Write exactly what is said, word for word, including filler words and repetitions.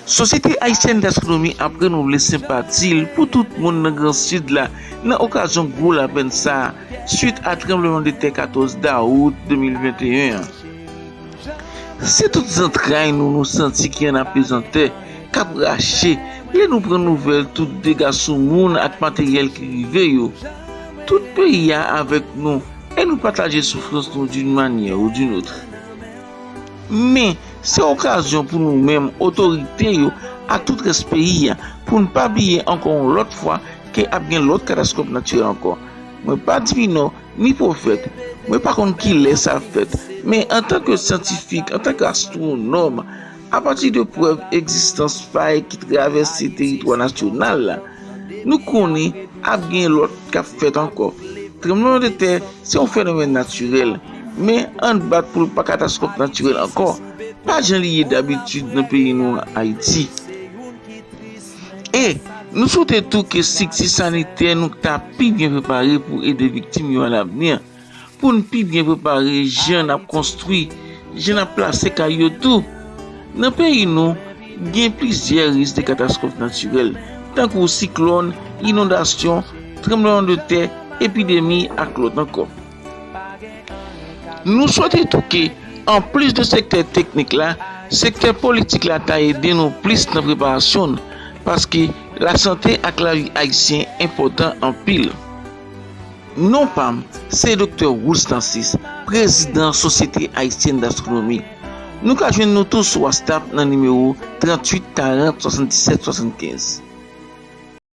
Sosyete Ayisyèn Dastwonomi ap renouvle senpati l pou tout moun nan Gran Sid la nan okazyon gwo lapèn sa a, swit a tranblemanntè katòz dawout de mil venteyen an. Se tout zantray nou nou santi ki an apezantè, k ap rache, lè nou pran nouvèl tout dega sou moun ak materyèl ki rive yo. Tout peyi a avèk nou, e nou pataje soufrans nou d'une manière ou d'une autre. Men, se okazyon pou nou menm, otorite yo, ak tout rès peyi a, pou n pa bliye ankò yon lòt fwa ke ap gen lòt katastwòf natirèl ankò. Mwen pa divinò, ni pwofèt. Mwen pa konn kilè sa ap fèt. Men antanke syantifik, antanke astwonòm, apati de prèv egzistans fay ki travèse teritwa nasyonal la, nou konnen ap gen lòt k ap fèt ankò. Tranblemanntè se yon fenomèn natirèl, men ann bat pou l pa katastwòf natirèl ankò, pa jan li ye dabitid nan peyi nou an, Ayiti. E nou swete tou ke estrikti sanitè nou ta pi byen prepare pou ede viktim yo alavni, pou n pi byen prepare jan n ap konstwi, jan n ap plase kay yo tou. Nan peyi nou, gen plizyè risk de katastwòf natirèl, tankou siklòn, inondasyon, tranblemanntè, epidemi ak lòt ankò. Nou swete tou ke, anplis de sektè teknik la, sektè politik la ta ede nou plis nan preparasyon n, paske lasante ak lavi ayisyen enpòtan anpil. Non pa m, se Doktè Woods Narcisse, prezidan Sosyete Ayisyèn Dastwonomi. Nou ka jwenn nou tou sou WhatsApp nan nimewo tranntuit karant swasanndisèt swasannkenz.